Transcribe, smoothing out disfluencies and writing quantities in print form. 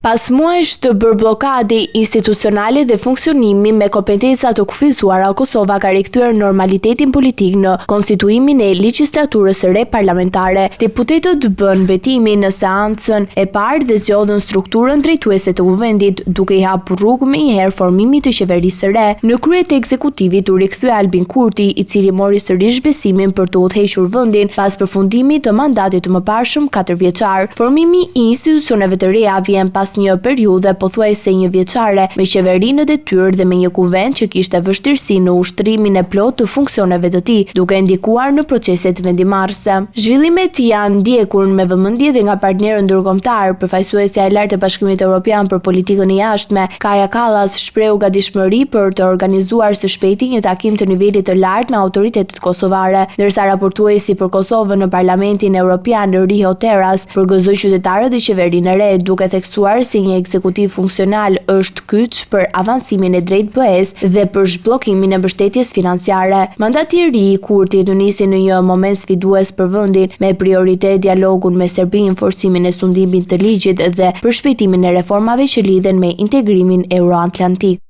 Pas muajsh të bërë bllokade institucionale dhe funksionimi me kompetenca të kufizuara, Kosova ka rikthyer normalitetin politik në konstituimin e legjislaturës së re parlamentare. Deputetët bënë betimin në seancën e parë dhe zgjodhën strukturën drejtuese të Kuvendit, duke i hapur rrugë menjëherë formimit të qeverisë së re. Në krye të ekzekutivit u rikthye Albin Kurti, i cili mori sërish besimin për të udhëhequr vendin pas përfundimit të mandatit të mëparshëm katërvjeçar. Formimi i institucioneve të reja vjen pas një periudhe pothuajse njëvjeçare me qeveri në detyrë dhe me një kuvend që kishte vështirësi në ushtrimin e plotë të funksioneve të tij, duke ndikuar në proceset vendimmarrëse. Zhvillimet janë ndjekur me vëmendje dhe nga partnerët ndërkombëtarë. Përfaqësuesja e lartë e Bashkimit Evropian për Politikën e Jashtme, Kaja Kallas, shprehu gatishmëri për të organizuar së shpejti një takim të nivelit të lartë me autoritetet kosovare, ndërsa raportuesi për Kosovën në Parlamentin Evropian, Riho Terras, përgëzoi qytetarët dhe qeverinë e re, duke theksuar se një ekzekutiv funksional është kyç për avancimin e drejt BE-së dhe për zhbllokimin e mbështetjes financiare. Mandati i ri i Kurtit nisi në një moment sfidues për vendin, me prioritet dialogun me Serbinë, forcimin e sundimit të ligjit dhe përshpejtimin e reformave që lidhen me integrimin euroatlantik.